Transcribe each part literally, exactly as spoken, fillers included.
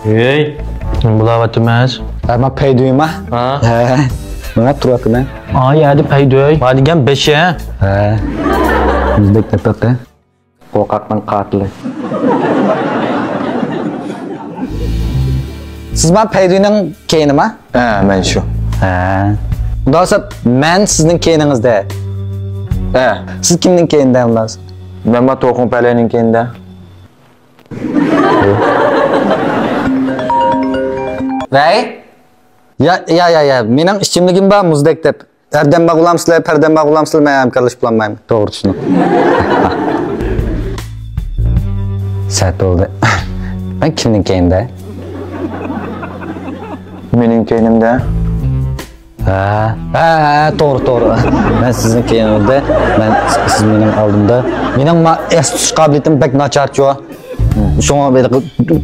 ھەي، نېمە بولاۋاتىمىز؟ ھە، ما پەيدۇيما؟ ھە. ھە. مانا تۇرۇۋاتىمەن. ئاي، ھەدە پەيدۇي. ما دېگەن بېشى. ھە. بىزدەك تەپەقە. قورقاقنىڭ قاتىلى. سىز ما پەيدۇينىڭ كەينىما؟ ھە، مەن شۇ. ھە. ئۇنداق بولسا، مەن سىزنىڭ كەينىڭىزدە. ھە. سىز كىمنىڭ كەينىدە ئۇنداق بولسا؟ مەن ما توخۇڭ پەلەينىڭ كەينىدە. ۋەي. يا، يا، يا، يا. مېنىڭ ئىچىملىكىم بار، مۇزدەك دەپ. ھەردەم باغلامسىلەر، پەردەم باغلامسىلەر، مەن ھەمكارلىشىپ بولالمايمەن. توغرا چۈشىنىڭ. سەت بولدى. مەن كىمنىڭ كەينىدە؟ مېنىڭ كەينىمدە. ھە، ھە، ھە، توغرا، توغرا. مەن سىزنىڭ كەينىڭىزدە، مەن، سىز مېنىڭ ئالدىمدا. مېنىڭ ما-، ئەس تۇتۇش قابىلىيىتىم بەك ناچارچۇ. شۇڭا بېرى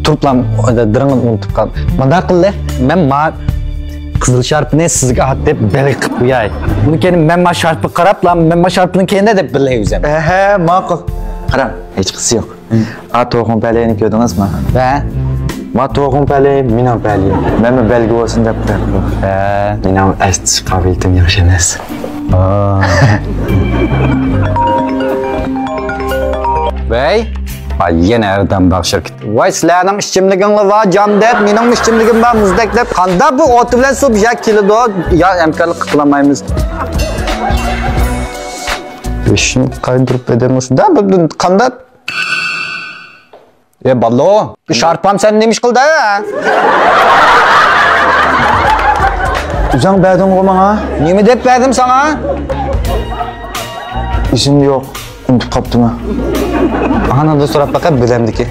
تۇرۇپلا دىرىڭىزنى ئۇنتۇپ قال. مۇنداق قىللى، مەن ما قىزىل شارپىنى سىزگە ئاتىپ بەلگە قىلىپ قوياي. ئۇنى كېيىن مەن ما شارپىغا قاراپلا، مەن ما شارپىنىڭ كەينىدە دەپ بىلەي ئۆزۈم. ھە، ھە، ماقۇل. قاراڭ، ھېچقىسى يوق. ئا، توخۇڭ پەلەينى كۆردىڭىزمۇ؟ ھە. ما توخۇڭ پەلەي، مېنىڭ پەلىيىم. مەنمۇ بەلگە بولسۇن دەپ قويۇپتۇ. ھە. مېنىڭ ئەس تۇتۇش قابىلىيىتىم ياخشى ئەمەس. ۋەي، ۋاي، يەنە ھەردەم باغ شىركىتى. ۋاي، سىلەرنىڭ ئىچىملىكىڭلار بار جام دەپ، مېنىڭمۇ ئىچىملىكىم بار مۇزدەك دەپ. قانداق بۇ ئوتى بىلەن سۇ بىر يەرگە كېلىدۇ؟ يا ھەمكارلىق قىلالمايمىز. بېشىنى قايدۇرۇپ بېدەم شۇنداق بىر قانداق؟ ئە، باللو، شارپام سەن نېمە ئىش قىلدى؟ ئۆزۈڭ بەردىڭغۇ ماڭا. نېمە دەپ بەردىم ساڭا؟ ئېسىمدە يوق، ئۇنتۇپ قاپتىمەن. ئاناڭدىن سوراپ باقە، بىلەمدىكى.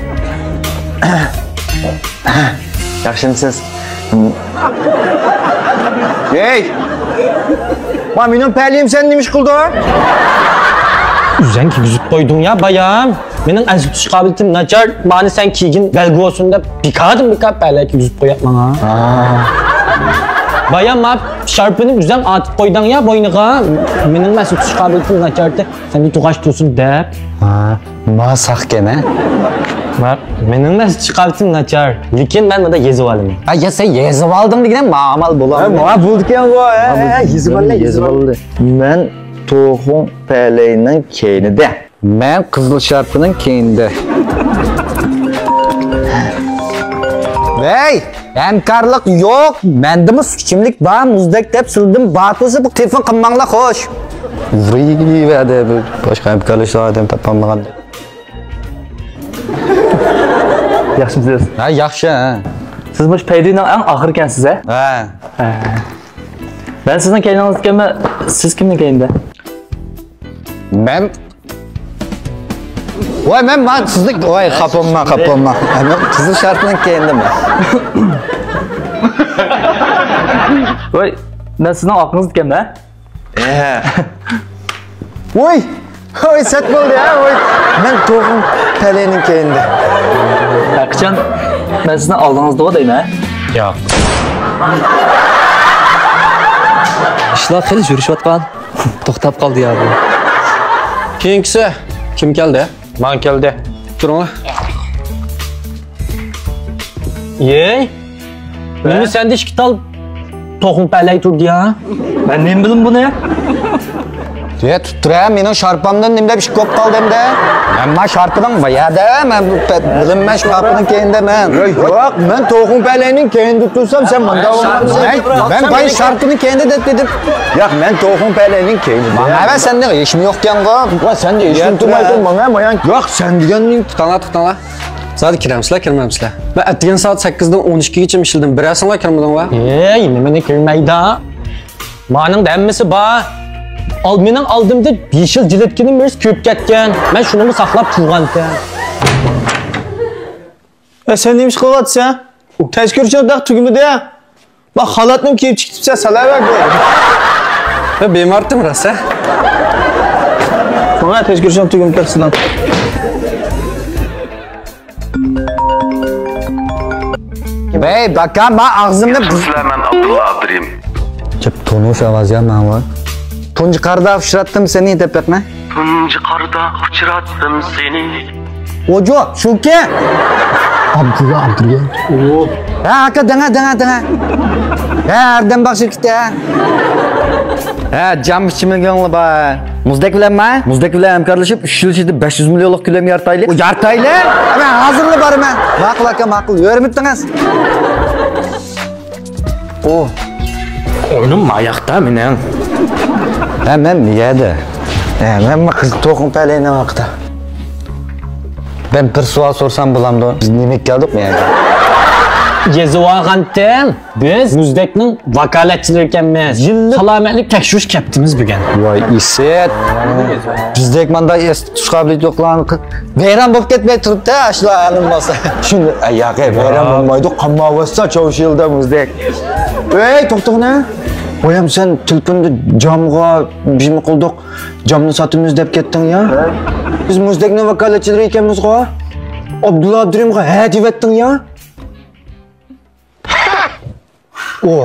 ياخشىمۇسىز؟ ھەي! ما مېنىڭ پەلىيىم سەن نېمە ئىش قىلدىڭ؟ ئۆزۈڭ كىرگۈزۈپ قويدۇڭ يا، بايام. مېنىڭ ئەس تۇتۇش قابىلىيىتىم ناچار، مانا سەن كىيگىن بەلگە بولسۇن دەپ، بىكاردىن بىكار پەلە كىرگۈزۈپ قويۇپ ماڭا. بايام، ما شارپىنى ئۆزۈڭ ئاتىپ قويدۇڭ يا بوينىغا. مېنىڭ ئەس تۇتۇش قابىلىيىتىم ناچارتى، سەندە توغاش تۇرسۇن دەپ. ھە، ما ساقكەن، ھە؟ ما، مېنىڭ ئەس تۇتۇش قابىلىيىتىم ناچار، لېكىن مەن مۇندا يېزىۋالىمەن. ھە، يا سەن يېزىۋالدىڭ دېگىنە، ما ئامال بولالمىدى. ھە، ما بولىدىكەنغۇ، ھە، ھە، يېزىۋالدى، يېزىۋالدى. مەن توخۇڭ پەلەينىڭ كەينىدە. مەن قىزىل شارپىنىڭ كەينىدە. ۋەي، ھەمكارلىق يوق. مەندىمۇ سۈت ئىچىملىك بار، مۇزدەك دەپ سىلىدىن بار تۇرسا، بۇ تېلېفون قىلماڭلار، خوش. ۋىي، ۋەدە، بىر باشقا ھەمكارلىشىدىغان ئادەم تاپالمىغان. ياخشىمۇسىز؟ ھە، ياخشى، ھە. سىز مۇشۇ پەيدىنىڭ ئەڭ ئاخىرىكەنسىز، ھە؟ ھە. ھە. مەن سىزنىڭ كەينىڭىزدىكەنمەن، سىز كىمنىڭ كەينىدە؟ مەن ۋاي، مەن، مەن سىزنى، ۋاي، خاپا بولما، خاپا بولما. مەن قىزىل شارپىنىڭ كەينىدىمەن. ۋاي، مەن سىزنىڭ ئارقىڭىزدىكەنمەن. ئەھە. ۋاي، ۋاي، سەت بولدى، ھە، ۋاي. مەن توخۇم پەلەينىڭ كەينىدە. ھەقىچان، مەن سىزنىڭ ئالدىڭىزدىغۇ دەيمەن. ياق. ئىشلار خېلى يۈرۈشۈۋاتقان. توختاپ قالدى يا بۇ. كېيىنكىسى كىم كەلدى؟ ماڭا كەلدى. تۇرۇڭلار. يەي، نېمە سەندە ئىككى تال توخۇم پەلەي تۇردى يا؟ مەن نېمە بىلىم بۇنى؟ يە، تۇتتۇر ھە، مېنىڭ شارپامدىن نېمە دەپ ئىككى بولۇپ قالدى ئەمدى؟ مەن ما شارپىنىڭ بۇ يەردە، مەن بىلىممەن شارپىنىڭ كەينىدە مەن. ياق، مەن توخۇم پەلەينىڭ كەينىدە تۇرسام، سەن مۇندا بولمامسەن. مەن، مەن بايا شارپىنىڭ كەينىدە دەپ دېدىم. ياق، مەن توخۇم پەلەينىڭ كەينىدە. ماڭا ۋە سەندە ھېچمۇ يوقكەنغۇ. ۋە سەندە ھېچكىم تۇرمايدۇ، ماڭا، مايان. ياق، سەن دېگەننى. توختاڭلار، توختاڭلار. زادى كىرەمسىلەر، كىرمەمسىلەر؟ مەن ئەتىگەن سائەت سەككىزدىن ئون ئىككىگىچە ئىشلىدىم. بىرەرسىڭلار كىرمىدىڭلار؟ ھەي، نېمىنى كىرمەيدۇ؟ مانىڭ ھەممىسى بار. ئال، مېنىڭ ئالدىمدا يېشىل جىلىتكىنىڭ بىرسى كۆيۈپ كەتكەن. مەن شۇنىمۇ ساقلاپ تۇرغانتىم. ئە، سەن نېمە ئىش قىلىۋاتىسەن؟ تەشكىلاتچىلىق تۈگىمىدى. ما خالاتنى كىيىپ چىقىپسەن، سالاۋەر. يا، بىمارتىم راست، ھە؟ ماڭا تەشكىلاتچىلىق تۈگىمىدى سىلەڭ. ۋەي، باكا، ما ئاغزىمنى بۇز- سىلەر، مەن ئابدۇللا ئابدۇرېھىم. جىپ تونۇش ئاۋاز يا ماڭا. تۇنجى قاردا ئۇچراتتىم سېنى دەپ بېقىڭە. تۇنجى قاردا ئۇچراتتىم سېنى. ئوجۇ، شۇكى. ئابدۇللا ئابدۇرېھىم. ھە، ئاكا، دەڭە، دەڭە، دەڭە. ھە، ھەردەم باخشى كېتە. ھە، جام ئىچىملىكىڭلار بار. مۇزدەك بىلەنما؟ مۇزدەك بىلەن ھەمكارلىشىپ، ئۈچ يىل ئىچىدە بەش يۈز مىليونلۇق كۆلەم يارىتايلى. ئۇ يارىتايلى؟ مەن ھازىرلا بارىمەن. ماقۇل، ئاكا، ماقۇل. ھۆرمىتىڭىز. ئۇ. ئوينۇم ماياقتا مېنىڭ. ھە، مەن يەردە. ھە، مەن قىز توخۇم پەلەينىڭ ھەققىدە. مەن بىر سوئال سورىسام بولامدۇ؟ بىز نېمىگە كەلدۇق بۇ يەرگە؟ يېزىۋالغانتىم، بىز مۇزدەكنىڭ ۋاكالەتچىلىرى ئىكەنمىز. يىللىق سالامەتلىك تەكشۈرۈش كەپتىمىز بۈگۈن. ۋاي ئىسىت. بىزدەك مانداق ئەستە تۇتۇش قابىلىيىتى يوقلارنى قىلىپ ۋەيران بولۇپ كەتمەي تۇرۇپتۇ ئاشۇلار ئالىنماسا. شۇنداق، ئە، ياقى ۋەيران بولمايدۇ، قالمايۋاتسا چاۋشىيىلدا مۇزدەك. ئەي، توختىغىنە. بايام سەن تېلېفوندا جامغا بىزمۇ قىلدۇق، جامنى ساتىمىز دەپ كەتتىڭ يا. بىز مۇزدەكنىڭ ۋاكالەتچىلىرى ئىكەنمىزغۇ. ئابدۇللا ئابدۇرېھىمغا ھە دېۋەتتىڭ يا. ئۇ.